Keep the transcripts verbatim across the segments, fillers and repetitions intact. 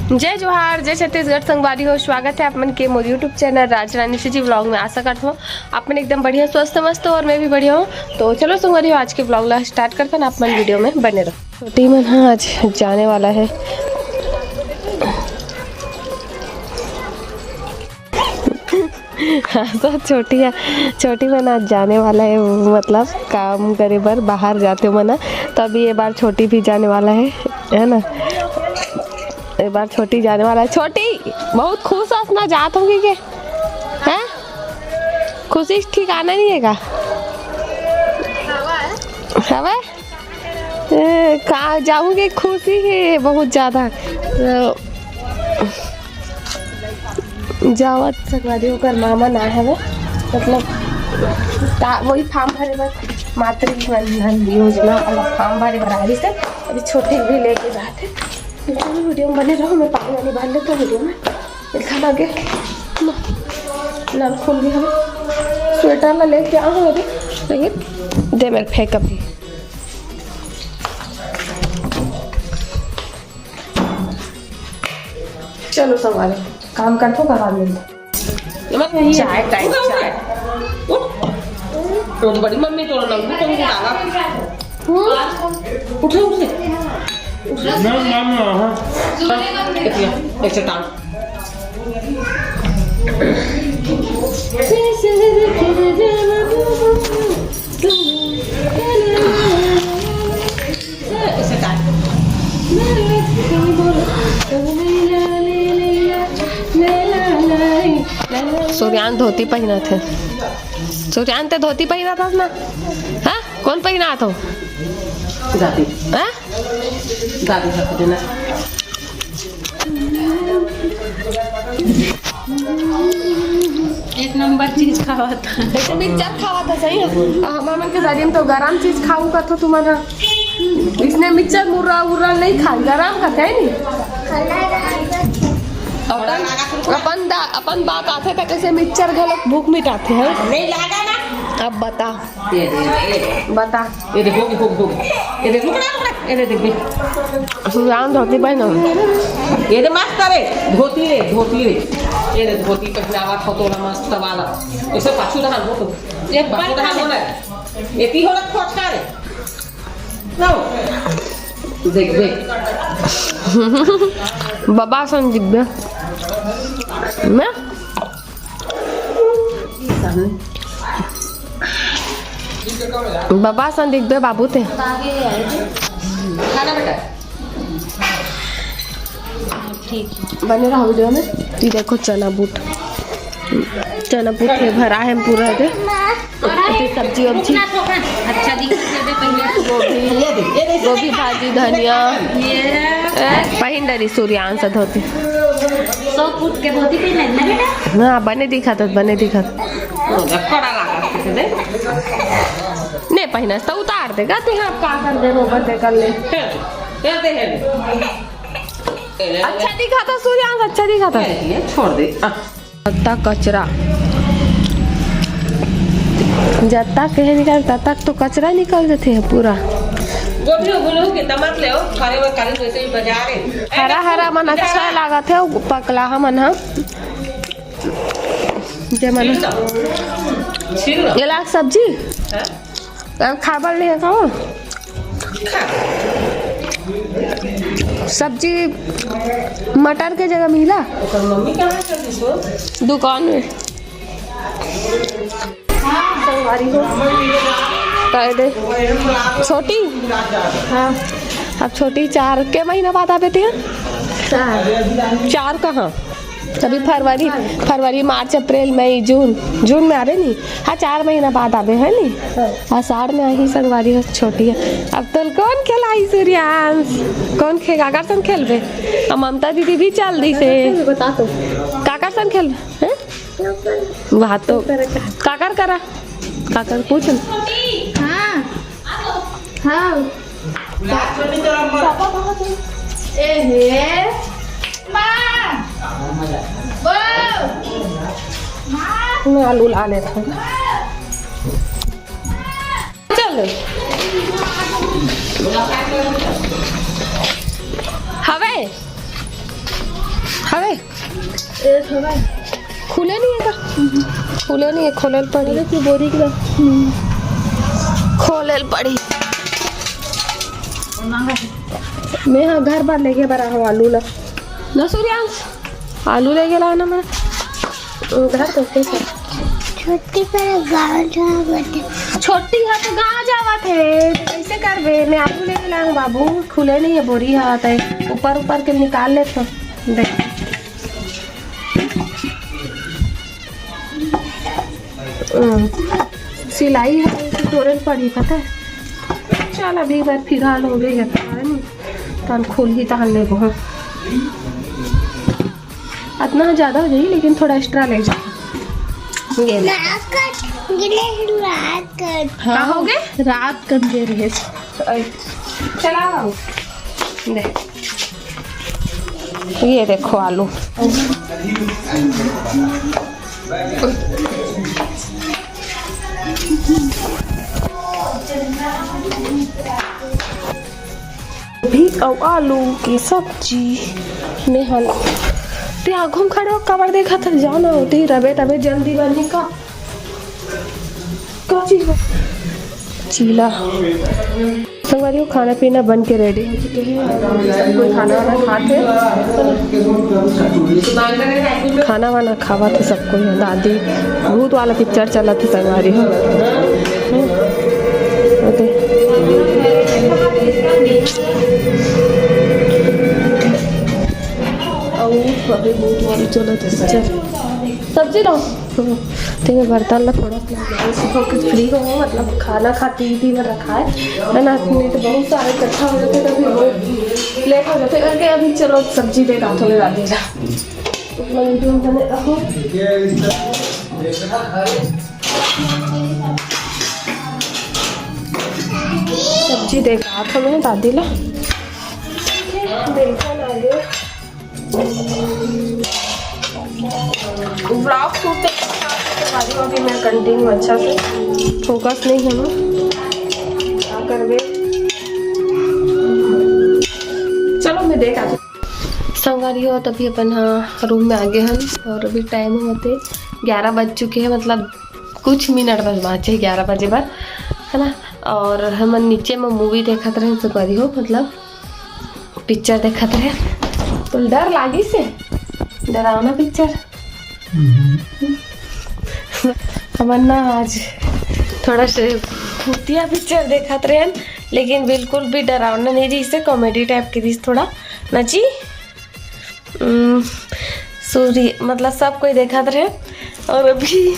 जय जोहार, जय छत्तीसगढ़ संगवारी हो। स्वागत है आप मन के मोर YouTube चैनल राजरानी सीजी व्लॉग में। आशा करत हूँ आप मन एकदम बढ़िया, स्वस्थ, मस्त हो और मैं भी बढ़िया हूँ। तो चलो संगवारी हो, आज के व्लॉग ला स्टार्ट करथन, आप मन वीडियो में बने रहो। छोटी मन हाँ आज जाने वाला है। हाँ, तो छोटी है, छोटी मन आज जाने वाला है, मतलब काम करे बर बाहर जाते मन। तो अभी ये बार छोटी भी जाने वाला है, है ना? ये बार छोटी जाने वाला है। छोटी बहुत खुश हस ना, जात होगी के? हैं? खुशी ठिकाना नहीं है का? हवे? ए, का जाऊंगी, खुशी है बहुत ज्यादा। तो जावत संगवारी, ओकर मामा ना हवे, मतलब का वही फॉर्म भरे बर, मातृ वंदन योजना वाला फॉर्म भरे बर आ रही से। अभी छोटे भी लेके जाते। तो वीडियो में बने रहो, मैं पानी वानी भर लेता हूँ वीडियो में। इतना लगे नल खोल भी हमें स्वेटर ला लेके आ हूँ अभी, लेकिन दे मेरे फेंक अभी। चलो संगवारी, काम करथो, बाद में मिलथो। चाय टाइम, चाय। उठ। वो तो बड़ी मम्मी तोड़ लंगू तुम डाला। उठे, उठे। ना, ना, ना, हाँ। एक, एक टांग। सूर्यांश धोती पहिनत हे। सूर्यांश, ते धोती पहिनत हस ना? हाँ, कौन पहिनात हो? दादी। हाँ? दादी हक देना। एक नंबर चीज खावत। जैसे मिक्सचर खावत हे, सही है। आ, हमर मन के शरीर में तो गरम चीज खाऊ कथो तुमन ह। इसने मिक्सचर मुर्रा उर्रा नहीं खाई, गरम कथे है नी। अपन, अपन दा-, अपन बात आथे त कैसे मिक्सचर घलक भूख मिटाथे है। नहीं लागा ना। अब बता। ये दे, ये दे। बता। ये दे, होगे, होगे, होगे। ये दे, रुक ना, रुक ना। ये दे, देख, देख। सूर्यांश धोती पहिना। ये दे, मस्त रे। धोती रे, धोती रे। ये दे, धोती पहिनावा, फोटो ला मस्त वाला। ऐसे पाछू रहा, हो तो। ये पाछू रहा, हो ना। ये ती हो ना, खोट का रे। ना हो। देख, देख। बाबा संदीप बे। मैं? बाबा सन दिख दे बाबू ते। खाना बेटा। ठीक। बने रहो वीडियो में। ये देखो चना बूट, चना बूट में भरा है पूरा दे। अरे सब्जी वब्जी। अच्छा दिखा दे पहले। गोभी, गोभी भाजी, धनिया। ये ए, पहिन डरी सूर्यांश धोती। सौ फुट के धोती पहन लेना बेटा। हाँ, बने दिखा तो, बने दिखा तो। कड़ा लगा के दे। नहीं पहिना तो उतार देगा तू। हाँ, का कर दे, रोबर दे कर ले। कर दे है। अच्छा दिखा था सूर्यांश, अच्छा दिखा था। ये छोड़ दे। आ। जत्ता कचरा, जत्ता कहे निकल, तत्ता तो कचरा निकल देते हैं पूरा। गोभी उगलू के तमक ले, खाने में खाने जैसे ही बाजार है। हरा हरा मन अच्छा लागत है, पकला हमन ह। जे मन छील लो। ये लाग सब्जी? हाँ? अब खाए बर नहीं है का? सब्जी मटर के जगह मिला। ओकर मम्मी कहाँ चली सो? दुकान में। संगवारी हो। कह दे। छोटी? हाँ। अब छोटी चार के महीना बाद आबे ते? चार। चार कहाँ? अभी फरवरी, फरवरी, मार्च, अप्रैल, मई, जून, जून में आबे नी। हाँ, चार महीना बाद आबे है नी। हाँ। आषाढ़ में आही संगवारी हो, छोटी है। अब तोल कौन खेलाई सूर्यांश? कौन खे-, काकर संग खेलबे? अब ममता दीदी भी चल दी से। बता तो। काकर संग खेलबे? हैं? वहाँ तो काकर करा, काकर पूछ न। हाँ। हाँ। पापा कहाँ थे? ए हे। माँ। वो। माँ। मैं आलू ला ले रहा हूँ। चल। हवे। अबे, खुले नहीं है का? खुले नहीं है, खोले ल पड़ी। अरे, तू बोरी के रख। खोले ल पड़ी। मैं, हाँ, घर पर लेके बरा हूँ आलू ला। ना सूर्यांश, आलू लेके लाना मैं। घर तो कैसे? छोटी पर गाँव जावत है। छोटी है तो गाँव जावत है, तो कैसे करबे? मैं आलू लेके लाऊं बाबू, खुले नहीं है बोरी है, तो ऊपर ऊपर के निकाल ले तो। देख। हम्म, सिलाई है तो तोरे ल पड़ी, पता है। चल, अभी एक बार फिलहाल हो गई है, तहन खुलही तहन लेबो। इतना ज्यादा हो जाई, लेकिन थोड़ा एक्स्ट्रा ले जा। ये ले। रात कट, ये ले, रात कट। हाँ, का हो गए? रात कट दे रहे। चला आओ। दे। ये देखो आलू। भी अउ आलू की सब्जी में हल। ते आगू में खड़े हो, काबर देखत हस? जाओ ना, होती रबे तबे जल्दी बनी का। का चीज बा? चीला। संगवारी हो, खाना पीना बन के रेडी हो चुके हैं और हम सब कोई खाना वाना खात हे। खाना वाना खावत हे सब कोई। दादी भूत वाला पिक्चर चलत हे संगवारी हो। ओके। अउ अभी भूत वाला चलत हे पिक्चर। सब्जी लाओ। ते मैं बर्तन ला थोड़ा सा फ्री हो, मतलब खाना खाती थी मैं रखा है, है ना? नहीं तो बहुत सारे इकट्ठा हो जाते, तो फिर वो लेट हो जाते करके। अभी चलो सब्जी दे दाथों में डाल दीजिए। सब्जी दे दाथों में दादी ला। बेसन आ गया। व्लॉग शूट करवारी हूँ अभी मैं कंटिन्यू अच्छा से। फोकस नहीं है ना, क्या करबे? चलो मैं देख आती हूँ। संगवारी हो, तभी अपन हाँ रूम में आगे हन और अभी टाइम होते ग्यारह बज चुके हैं, मतलब कुछ मिनट बस बाँचे ग्यारह बजे बर, है ना। और हमन नीचे में मूवी देखत रहे, संगवारी हो, मतलब पिक्चर देखत रहे तो डर लागिस हे, डरावना पिक्चर। हमन ना आज थोड़ा से भूतिया पिक्चर देखत रहे, लेकिन बिल्कुल भी डरावना नहीं रहिस हे, कॉमेडी टाइप के रहिस थोड़ा ना जी। उम, सूर्य मतलब सब कोई देखत रहे और अभी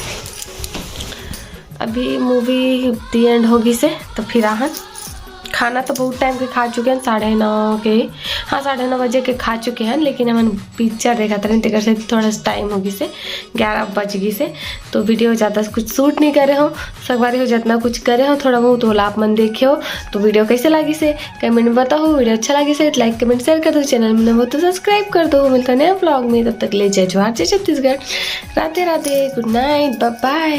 अभी मूवी दी एंड हो गिस हे, तो फिर आहन खाना तो बहुत टाइम के खा चुके हैं, साढ़े नौ के, हाँ, साढ़े नौ बजे के खा चुके हैं, लेकिन हमन पिक्चर देखत रहेन, तेकर से थोड़ा सा टाइम हो गिस हे, ग्यारह बज गिस हे, तो वीडियो ज़्यादा कुछ शूट नहीं करे हो, संगवारी हो, जितना कुछ करे हो, थोड़ा बहुत ओला आप मन देखे हो। तो वीडियो कैसे लागिस हे, कमेंट में बताओ। वीडियो अच्छा लागिस हे तो लाइक, कमेंट, शेयर कर दो। चैनल में नवा हो तो सब्सक्राइब कर दो। मिलता नया व्लॉग में, तब तक ले जय जोहार, जय छत्तीसगढ़, राधे राधे, गुड नाइट, बाय बाय।